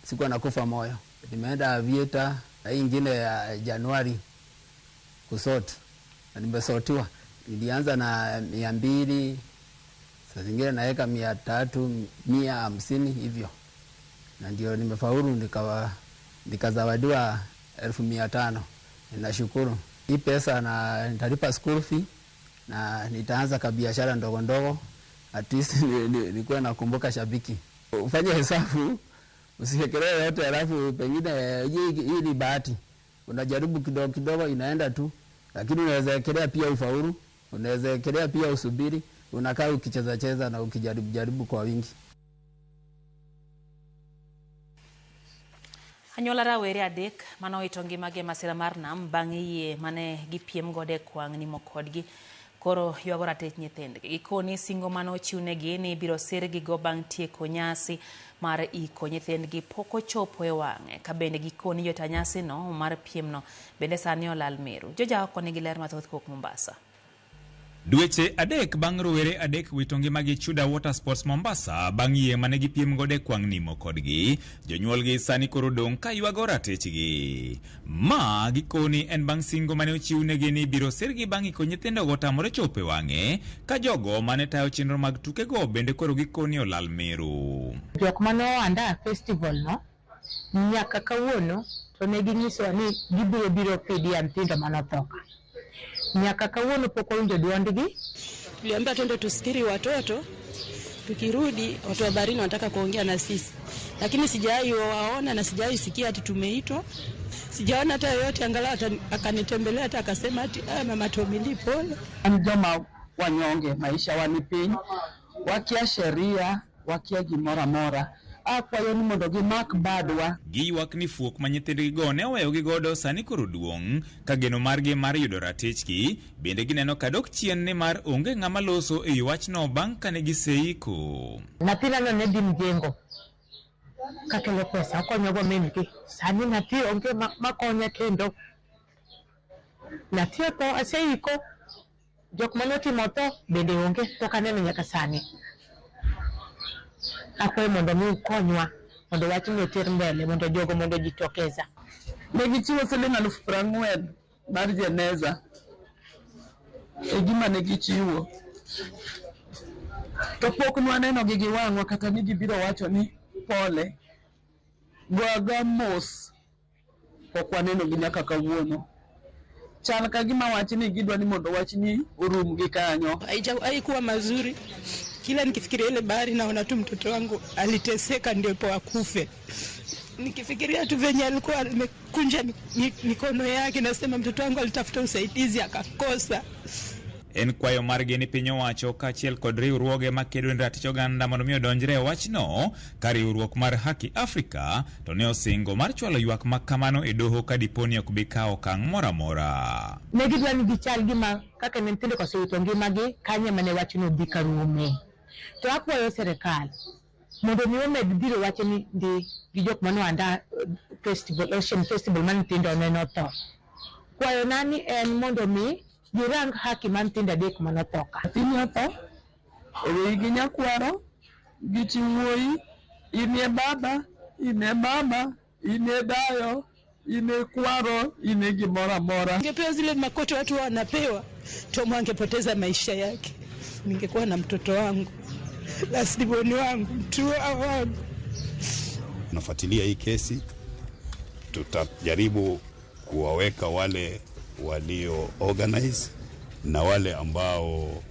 sikuwa nakufa moyo. Nimeenda Aviator na hii ingine ya Januari kusort, na nimesortiwa. Nilianza na 200, saa zingine naweka 300, 150 hivyo. Na ndio nimefaulu nikazawadiwa 1500. Ninashukuru. Hii pesa na nitalipa school fee na nitaanza kabiashara ndogo ndogo. At least nilikuwa nakumbuka Shabiki. Ufanye hesabu, usifikirie yote alafu pengine hii ni bahati. Unajaribu kidogo kidogo inaenda tu. Lakini unaweza ekelea pia ufaulu, unaweza ekelea pia usubiri, unakaa ukicheza cheza na ukijaribu jaribu kwa wingi. Anyuola rawere 3 mane owito ngimagi e masira mar nam bang' yie mane gipiem godo e kwang' nimo kodgi koro ywago ratich nyithindgi. Gikoni singo mane ochiwnegi ni ibiro sirgigo bang' tieko nyasi mar iko nyithindgi pok ochopo e wang'e. Ka bende gikoni jota nyasino mar piemno bende sani olal meru. Joja oko nigi ler mathoth kowuok Mombasa. Dweche 3 bang' rowere 3 wito ngimagi Chuda Water Sports Mombasa bang' yie mane gipiem godo e kwang' nimo kodgi, jonyuolgi sani koro dong' ka ywago ratichgi. Ma gikoni en bang' singo mane ochiwnegi ni ibiro sirgi bang' iko nyithindogo tamore chopo e wang'e, ka jogo mane tayo chenro mag tukego bende koro gikoni olal meru. Jok mane oanda festival no nyaka kawuono to ne ginyisowa ni gibiro biro fidia nyithindo manotho. Nyaka kawuono pok wawinjo duondgi. Tuliambiwa twende tusikiri watoto, tukirudi watu wa baharini wanataka kuongea na sisi, lakini sijawahi waona na sijawahi sikia ati tumeitwa. Sijaona hata yoyote angalau akanitembelea hata akasema ati mama Tomili pole. Joma wanyonge maisha wani piny, wakia sheria, wakia gimoro amora. Akwayo ni mondo gimak badwa. Giywak ni fuok ma nyithindgigo ne oweyogi godo sani koro duong' ka geno margi mar yudo ratichgi bende gineno ka dok chien nimar onge ng'ama loso e wi wachno bang' kane giseiko. Nyathina no ne dhi mjengo kakelo pesa okonyogo min gi. Sani nyathi onge makonye kendo. Nyathi otho aseiko. Jok mane otimo tho bende onge pok aneno nyaka sani. Akwayo mondo mi ukonywa mondo wachni oter mbele mondo jogo mondo jitokeza. Ne gichiwo siling 40,000 mar jeneza e gima ne gichiwo. To pok nwaneno gi gi wang'wa kata ni gibiro wacho ni pole. Go agoa mos pok waneno gi nyaka kawuono. Chal ka gima wachni gidwa ni mondo wachni orum gi kanyo. Haikuwa mazuri. Kila nikifikiria ile bahari naona tu mtoto wangu aliteseka ndipo akufe. Nikifikiria tu venye alikuwa amekunja mikono yake, nasema mtoto wangu alitafuta usaidizi akakosa. En kwayo margi ni piny owacho kaachiel kod riwruoge makedo ne ratich oganda mondo mi odonjre e wachno ka riwruok mar Haki Afrika to ne osingo mar chwalo ywak ma kamano e doho ka dipo ni ok bi kawo okang' moro amora. Ne gidwa ni gichal gima kaka ne nyithindo osewito ngimagi kanyo ema ne wachno dhi karume. To akwayo sirikal mondo mi omed dhiro wachni ndi gi jok mane oandaa festival, Ocean Festival mar nyithindo nene otho. Kwayona ni en mondo mi girang haki mar nyithindo adek mane otho ka. Nyathini otho, oweyi gi nyakwaro, gi chi wuoyi, in e baba, in e mama, in e dayo, in e kwaro, in e gimoro amora. Angepewa zile makoto watu wanapewa, Tom angepoteza maisha yake. Ningekuwa na mtoto wangu, lastborn wangu, mtua wangu. Tunafuatilia hii kesi, tutajaribu kuwaweka wale walio organize na wale ambao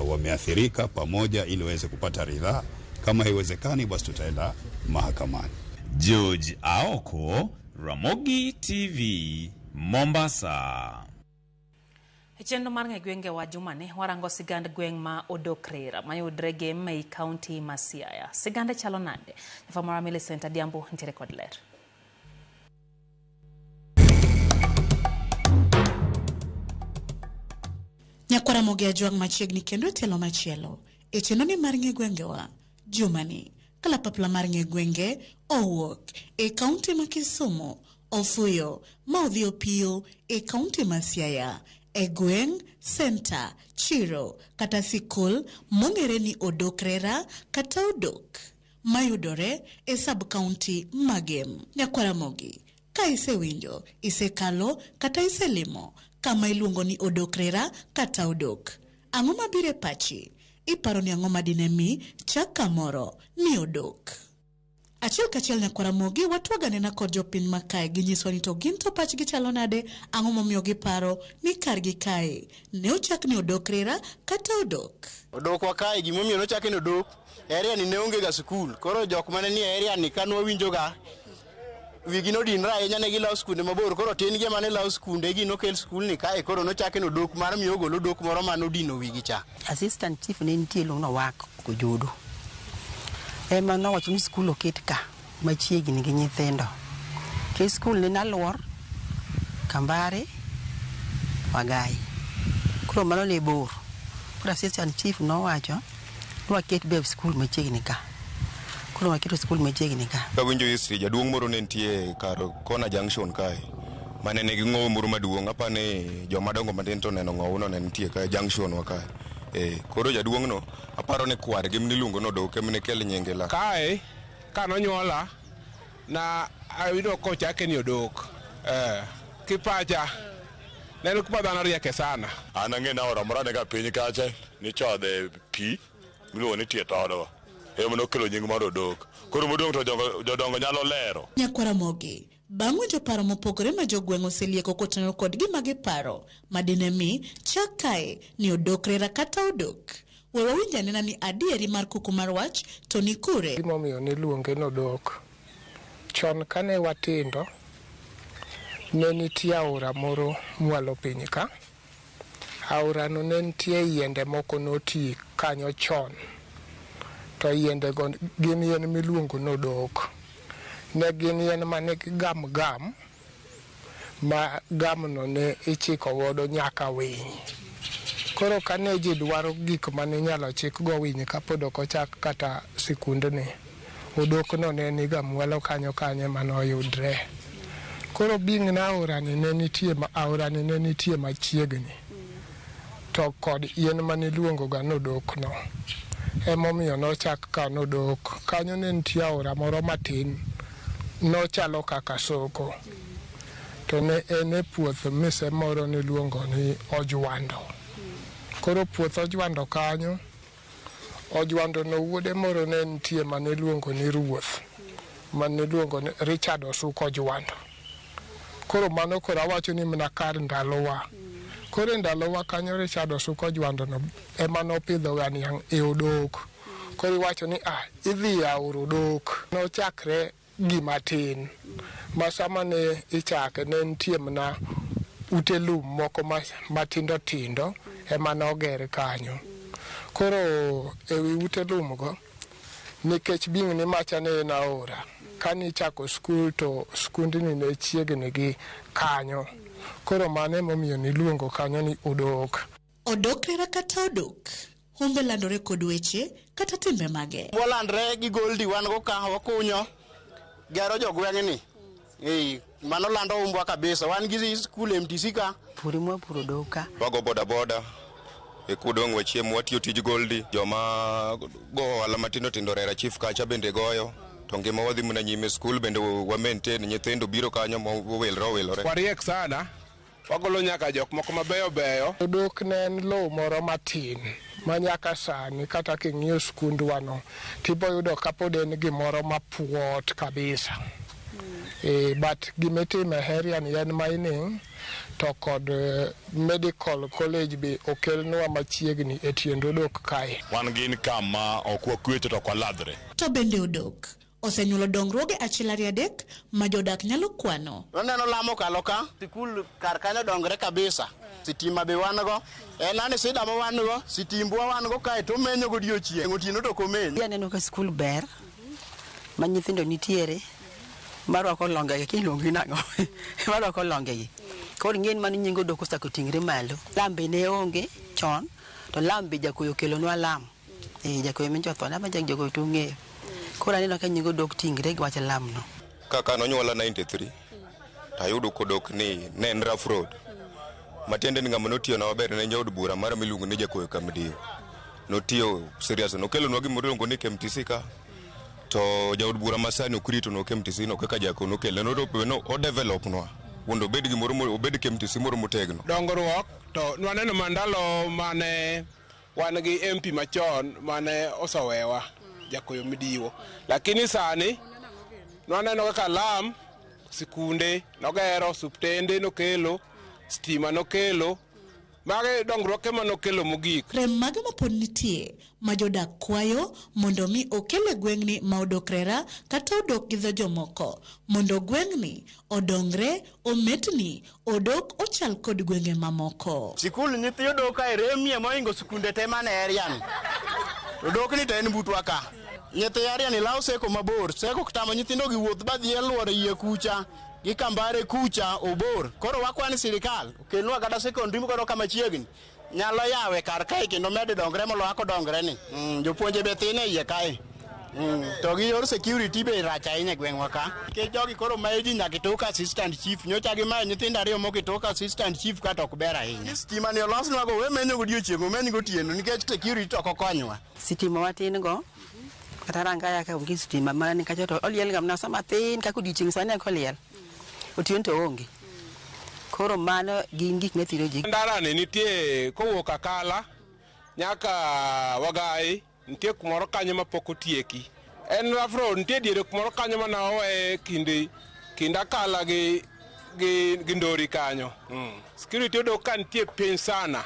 wameathirika pamoja ili waweze kupata ridhaa. Kama haiwezekani, basi tutaenda mahakamani. George Aoko, Ramogi TV, Mombasa. E chenro mar ng'e gwenge wa jumani, warango sigand gweng' ma Odok Rera mayudre Gem ei kaunti ma Siaya. Sigande chalo nade? Jafwambo Millicent Adhiambo nitiere kod ler. Nyakwara Ramogi Ajwang' machiegni kendo e tielo machielo. E chenro ni mar ng'e gwengewa, jumani, kalapapla mar ng'e gwenge owuok e kaunti ma Kisumu, ofuyo ma odhi opiyo e kaunti ma Siaya, e gweng' Senta, Chiro kata sikul mong'ere ni Odok Rera kata Odok mayudore e sub-county ma Gem. Nyakwara Ramogi, ka isewinjo, isekalo kata iselimo kama iluongo ni Odok Rera kata Odok, ang'o mabiro e pachi? Iparo ni ang'o madine mi chak kamoro ni Odok? Achiel kachiel nyakwara Ramogi watwaga nena kod jopiny makae ginyiswa ni to gin to pachgi chalo nade, ang'o momiyo giparo ni kargi kae ne ochak ni Odok Rera kata Odok. Odokwa kae gimomiyo nochake ni Odok, area ni ne onge ga sikul. Koro jok mane ni e area ni ka nwawinjoga wigi nodinre ahinya ne gilawo skunde mabor. Koro tin gi ema ne lawo skunde gi nokel skul ni kae koro nochake ni Odok mar miyo ogol odok moro manodino wigi cha. Assistant chief ne nitie iluongo ni Owak Ojodo. Ema nowacho ni skul oket ka machiegni gi nyithindo. Nikech skul ne Naluor, Kambare, Wagai. Koro mano ne bor. Koro assistant chief nowacho ni waket be skul machiegni ka. Koro waketo skul machiegni ka. Kawinjo history, jaduong' moro ne nitie kar Kona Junction kae mane nigi ng'owu moro maduong'. Apa ni joma dongo matin to oneno ng'owu no ne nitie kae junction wa kae. Koro jaduong' no aparo ni kwargi miluongo ni Odok ema ne kel nyinge la. Kae kanonyuola na ayudo kochake ni Odok. Kipacha ne en kuma dhano rieke sana. An ang'e ni aora moro ane ga piny kacha nichodhe pi miluongo ni tie todwa. Ema nokelo nying mar Odok. Koro modong' to jodongo nyalo lero. Nyakwara Ramogi, bang' winjo paro mopogore ma jogweng' oselieko kotenore kod gima giparo madine mi chak kae ni Odok Rera kata Odok. We wawinj anena ni adieri mar kuku mar wach to ni kure. Gimomiyo niluonge ni Odok, chon kane watindo ne nitie aora moro mwalo piny ka. Aorano ne nitie yiende moko noti kanyo chon. To yiendego gin yien miluongo ni odok. Ne gin yien manigi gam gam ma gamno ne ichiko godo nyaka winy. Koro kane ji dwaro gik mane inyalo chikgo winy kapod ok ochak kata sikundni, odokno ne niga mwalo kanyo kanyo ema noyudre. Koro being ni aorani ne nitie aorani ne nitie machiegni to kod yien mane iluongo ga ni odokno emomiyo nochak ka nodok. Kanyo ne nitie aora moro matin, nochalo kaka soko. To ne en e puoth mise moro niluongo ni Ojwando. Koro puoth Ojwando kanyo, Ojwando no wuode moro ne nitie mane iluongo ni Ruoth, mane iluongo ni Richard Osuko Ojwando. Koro mano koro awacho ni mana kar ndalowa. Koro e ndalowa kanyo Richard Osuko Ojwando no ema nopidho ga niang' e odok. Koro iwacho ni ah, idhi e aora odok. Nochakre gima tin ma sama ne ichake ne nitie mana ute lum moko matindo tindo ema noger kanyo. Koro ewi ute lum go, nikech being ni macha ne en aora, kane ichako skul to skundni ne chiegni gi kanyo. Koro mano emomiyo niluongo kanyo ni Odok. Odok rera kata odok, humbe landore kod weche kata timbe mage. Walandre gi goldi wan go ka wakunyo gero jogweng'ni. Mano lando umbwa kabisa. Wan gi skul MTC ka. Pur mwapuro odok ka. Wago boda boda. E kudong' wachiemo watiyo tij goldi. Joma go ohala matindo tindo Rera Chief kacha bende goyo. To ngima wadhi mana nyime skul bende wa maintain nyithindo biro kanyo mowilre owilore. Wariek sana. Wagolo nyaka jok moko mabeyo beyo. Odok ne en lowo moro matin ma nyaka sani kata king'iyo skundwano tiboyudo kapod en gimoro mapuot kabisa. But gimitimo e area ni en mining to kod medical college be okelnwa machiegni e tiend odok kae. Wan gi income ma ok wakwecho to ok waladhre. To bende odok osenyuolo dongruoge achiel ariyo adek ma jodak nyalo kwano. Waneno lamo kalo ka, sikul kar kanyo dongre kabisa. Sitima be wan go, en ani sida ma wan go, sitimbwa wan go kae to omenyo godiochieng', otieno to ok omeny. Aneno ka skul ber, ma nyithindo nitiere, marwako longegi, kiluongi nang'o? Marwako longegi. Koro ing'e ni mano nying odok osechako ting're malo. Lam be ne onge chon, to lam be jakoyo okelonwa lam. Jakoyo minjo otho, nama jakoyo to ung'eyo. Koro aneno ka nying odok tingre gi wach lam no. Kaka nonyuola 93, to ayudo kodok ni ne en rough road. Matiende ni ng'ama notiyona maber ne en jaod bura mara miluongo ni Jakoyo Kamdiyo. Notiyo serious, nokelonwa gimoro iluongo ni KMTC ka. To jaod bura masani ok ritonwa KMTC no kaka Jakoyo nokele, no o develop nwa mondo obed gimoro, obed KMTC moro motegno. Dongruok to nwaneno mandalo mane wan gi MP machon mane osewewa Jakoyo Midiwo, lakini sani nwaneno kaka lam sikunde nogero, osiptende nokelo, stima nokelo, mage dongruok ema nokelo mogik. Rem mage mapod nitie ma jodak kwayo mondo mi okel e gweng'ni ma odok rera kata odok gi dho jomoko mondo gweng'ni odongre, ometni, odok ochal kod gwenge mamoko. Sikul nyithi odok kae remie mohingo sikunde te mane area ni. Odok ni to en butwa ka. Nyithi area ni lawo seko mabor, seko tamo nyithindo gi wuoth ba dhi e luoro yie kucha, gi kambare kucha obor. Koro wakwani sirikal okelnwa kata secondary moro kama chiegni. Nyalo yawe kar kae kendo med dongre moloyo kaka odongre ni. Jopuonje be thin e iye kae. To gi yor security be rach ahinya e gweng'wa ka. Nikech jogi koro mayo ji nyaka itok assistant chief. Nyocha gimayo nyithindo ariyo moko itok assistant chief ka to ok ber ahinya. Stima ni olosnwa go, we menyo godiochieng', omeny gotieno nikech security to ok okonywa. Sitima watin go, kata rangaya ka onge sitima mana ni kacha to oliel ga mana sama thin kaka odiochieng' sani eka oliel. Otieno to onge. Koro mano gin gik mathiro ji. Ndara ni nitie kowuok Akala nyaka Wagai, nitie kumoro kanyo mapok otieki. En rough road, nitie diere kumoro kanyo mana owe kind Akala gi Ndori kanyo. Security odok ka nitie piny sana.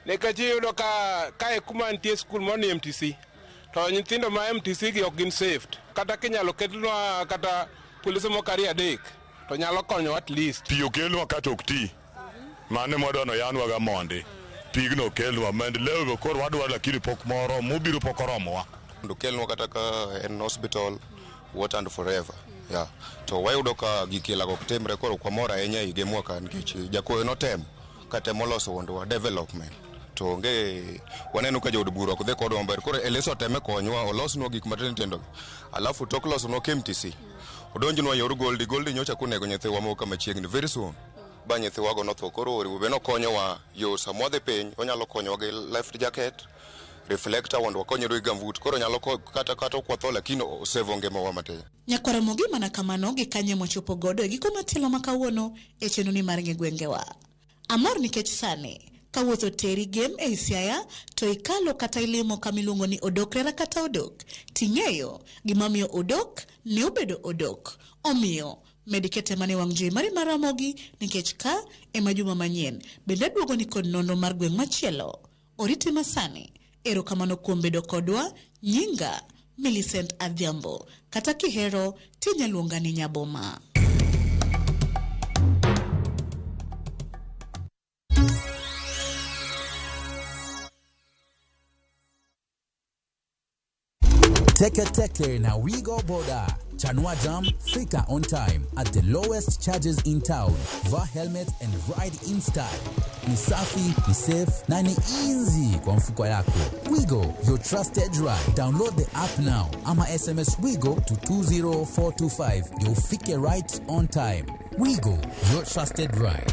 Nikech iyudo ka kae kuma nitie skul moro ni MTC. To nyithindo ma MTC gi ok gin safe. Kata kinyalo ketnwa kata polise moko ariyo adek to nyalo konyo at least. Pi okelnwa kata ok ti. Mano ema wadwaro ni oyanwa ga mondi. Pigno okelnwa, mend lewni koro wadwaro lakini pok moro, mobiro pok oromowa. Mondo okelnwa kata ka en hospital, water and forever. Yeah. To wayudo ka gik ilago ok timre koro ok wamor ahinya e higa mwaka nikech jakoyo notemo katemo loso wondwa development to onge waneno ka jood bura ok dhi kodwa maber koro Elisa oteme konywa olosnwa gik matindo tindo alafu tok losonwa KMTC odonjnwa yor Goldi Goldi nyocha konego nyithiwa moko machiegni very soon ba nyithiwago notho koro oriwo be nokonyowa yo sama wadhi piny onyalo konyowa gi life jacket reflector mondo wakonyre gi gumboot koro nyalo kata kata ok watho lakini osevo ngimawa matin. Nyakwar Ramogi mana kamano gi kanye mwachopo godo e giko matielo ma kawuono e chenro ni mar Ng'e Gwengewa. Amor nikech sani ka wuoth oteri Gem ei Siaya to ikalo kata ilimo kama iluongo ni Odok Rera kata Odok ting'eyo gima omiyo Odok ne obedo Odok. Omiyo med kete mana e wang' jowi mari mar Ramogi nikech ka ema juma manyien bende aduogo ni kod nonro mar gweng' machielo. Oriti masani. Erokamano kuom bedo kodwa. Nyinga Millicent Adhiambo. Kata kihero tinya luonga ni Nyaboma. Teke Teke na Wigo Boda. Chanua Jam, fika on time at the lowest charges in town. Vaa helmet and ride in style. Ni safi, ni safe na ni easy kwa mfuko yako. Wigo, your trusted ride. Download the app now ama SMS Wigo to 20425 ndio ufike right on time. Wigo, your trusted ride.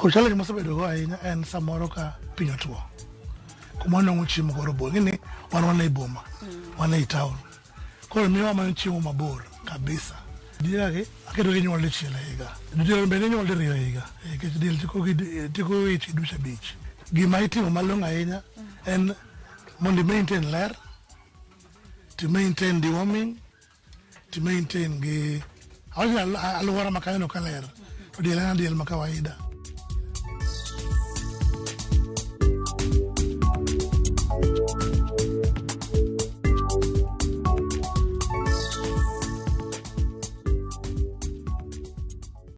Koro challenge mosebedo go ahinya en samoro ka piny otuo. Kuma wanwang'o chiemo koro bor. Ing'e ni wan wan ei boma, wan ei town. Koro miyo wamanyo chiemo mabor kabisa. Diega gi aketo gi nyuol dichiel e higa. Diel bende nyuol diriyo e higa. Nikech diel tieko ich gi dweche abich. Gima itimo malong'o ahinya en mondo i maintain ler, to maintain deworming, to maintain gi awacho ni alwora ma kanyono ka ler to diel en adiel ma kawaida.